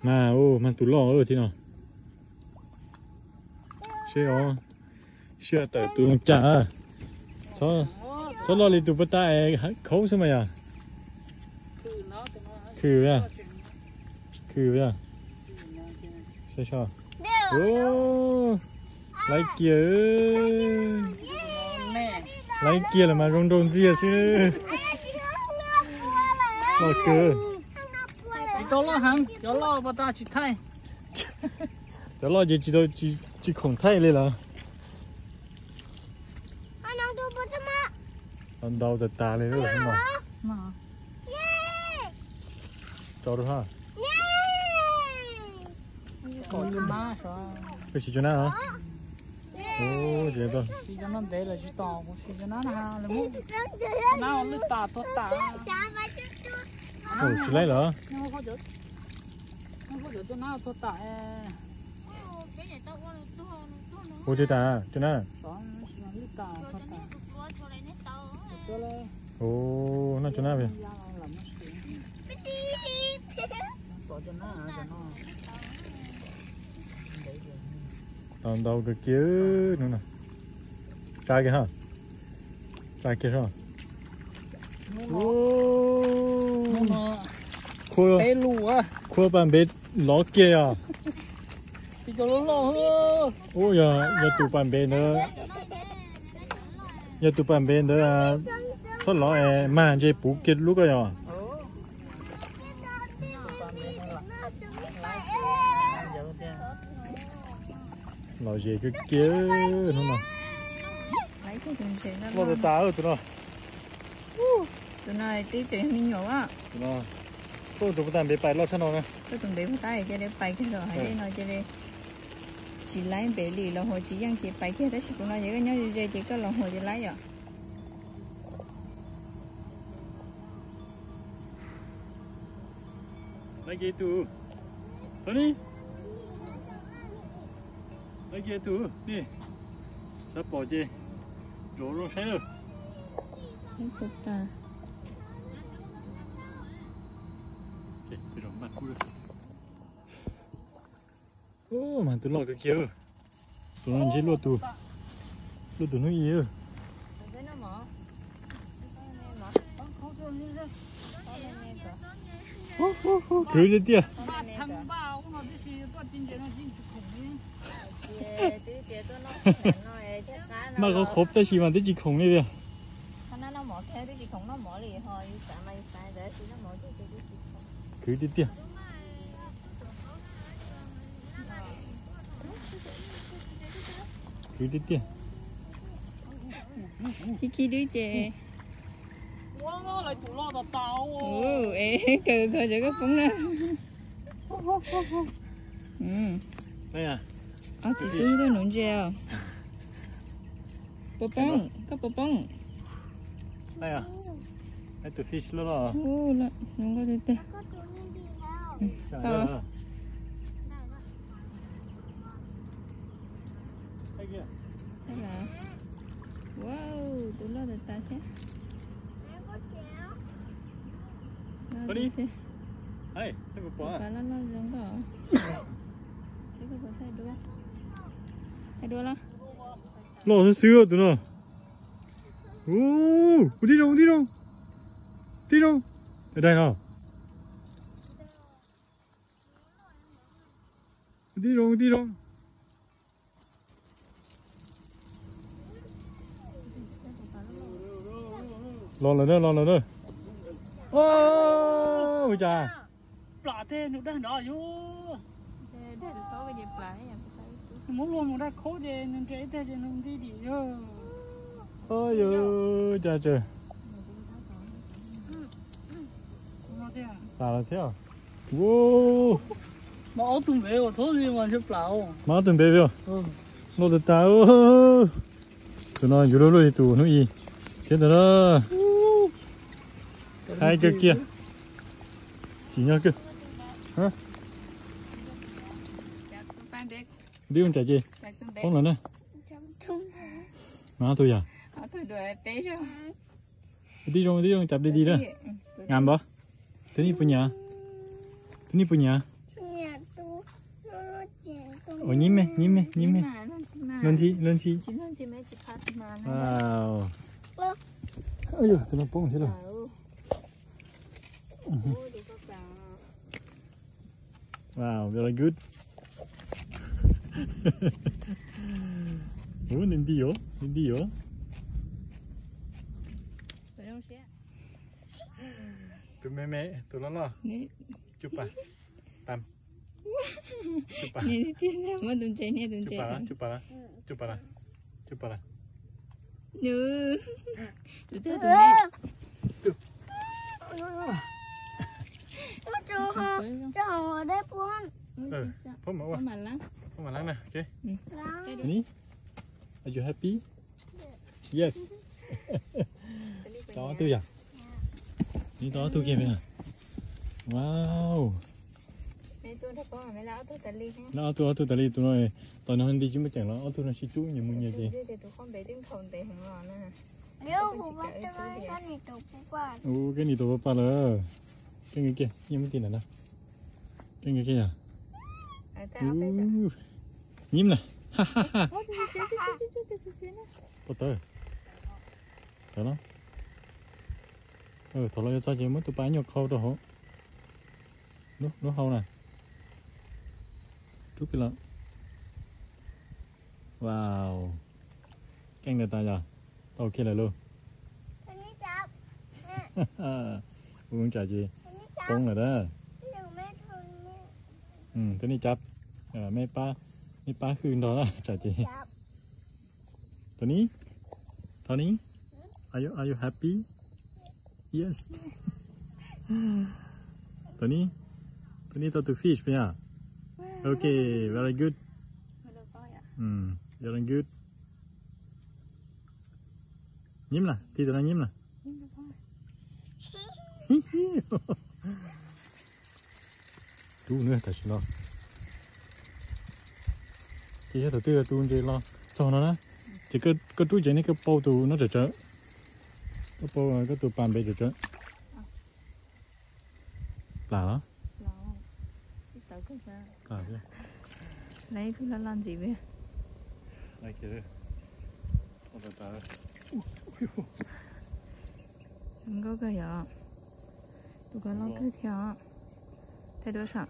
Mas, u, mas tus loj thiab no. Seb os, seb tawm tus zoo cas. Txhob loj li tus puag ta es khaub xwb mas yog. Khw, khw, laiv kiag, laiv kiag lawm mas zoo nraug ntxiag xwb. Loj kawg. Tsis tau loj heev, cov loj puag ta tsis thaij. Cov loj ces tsis tau, tsis khoom thaij li lawm. Ntau tas tas li lawm no. Tso rau ha. Wb siv cov nab os. Tsis laib lawm. Ua twg tas cov nab? Noj cov nab. Ntau kawg kiag hnub no. Tsa kiag ha. Tsa kiag so. Khua pas npe lov kiag os. Ub, yog tus pas npe ntawd, yog tus pas npe ntawd txhob lov es mag ntshe puv kiag lub koj yog. Lom zem kawg kiag hnub no. Loj tas tas tus no. Tus no twb tseem yog me nyuam. Tus no, tus puag ta npe pais loj tshaj no na. Koj tus npe puag ta cia li pais kiag rau hauv dej no cia li. Tsis laib npe li, los huas tsis yeej ces pais kiag, tab sis tus no ces koj nyob ze ze ces koj los huas ces laib yom. Laib kiag tus, Tony. Laib kiag tus, xav pom ces zov zoo saib lawm. Mas tus loj kawg kiag. Tus no ntshe luaj tus, luaj tus hnub ib. Khwv tiag tiag. Mas qhov qhov tab sis mas twb tsis khoom li tiag. Khwv tiag tiag. Khwv tiag tiag. Khib khib dwb ces. Tus loj tas tas. Es kawg kawg cov koj poob na. Ob txiv tub tuaj nuv ntses os. Puas poob, koj puas poob? Tus fish loj loj. Zoo nkauj tiag tiag. Wow, tus loj tas tas thiab. Loj tiag tiag. Tus loj loj zoo nkauj. Seb koj puas thaij duab. Thaij duab los? Loj xwb xwb tus no. Ua tib zoo, tib zoo, tib zoo. Daig no. Tib zoo, tib zoo. Los lawm na, los lawm na. Ua cas? Plam tej nws dag nrov yus. Muab luag mus dag khaub ces nws nres ib teg ces nws nti dim yog. Cas tseem tas lawm thiab. Mas ob tug npe mas txhob li mas ntshe plam. Mas ob tug npe pem. Loj tas tas. Tus no yuav luaj luaj li tus hnub ib thiab ntag na. Haib kawg kiag. Tsim nyog kawg. Tib zoo tsam ces poob lawm na. Mas ob tug yog. Tib zoo, tib zoo tsam di di na. Ngas npov. Tus nej puas nyiam? Tus nej puas nyiam? Ua nyib me, nyib me, nyib me. Luag ntxhi, luag ntxhi. Wow. Tus no poob thiab lauj. Wow, very good. Ua nti nti os, nti nti os. Tus me me, tus loj loj. Cub pas. Tam. Cub pas. Muab tus ntses niam tus ntses. Cub pas, cub pas, cub pas. Tus twg tus me? Phob mam ua. Phob mam lab na. Are you happy? Yes. Tau ob tug yom? Neb tau ob tug kiag me. Wow. Lab ob tug, ob tug, ob tug tas li tus no. Tos no nti tsis muaj ceem los ob tug no sib cub nyias mus nyias ces. Ua keb nim tus pa pa lawm. Keb nkawd kiag, nyiam muab ti ntawm no. Keb nkawd kiag yom. Nyib na. Pov tawd. Tawm los. Thaum los yuav txog ces muab tus pa nyuam qhau rau hauv lub hau na. Rub kiag los. Wow. Keej li tas yog. Tau kiag lawm lauj. Ua tsam ces poob lawm dab. Tau nej cab, nej pab, nej pab hwj nrog tsam ces. Tony, Tony, are you, are you happy? Yes. Tony, Tony tau tus fish puas yog? Ok, very good. Very good. Nyib na, ti tus no nyib na. Rub na tam sim no. Ces yog thaum twg tus ntses los txog no na, ces koj rub ces nej koj pau tus no tsawv tsawv. Koj pau koj tus pas npe tsawv tsawv. Plam los? Plam thiab. Lawv ib tug loj loj ntxiv li. Zoo nkauj kawg yom. Tus ko loj kawg thiab os. Thaij duab saum.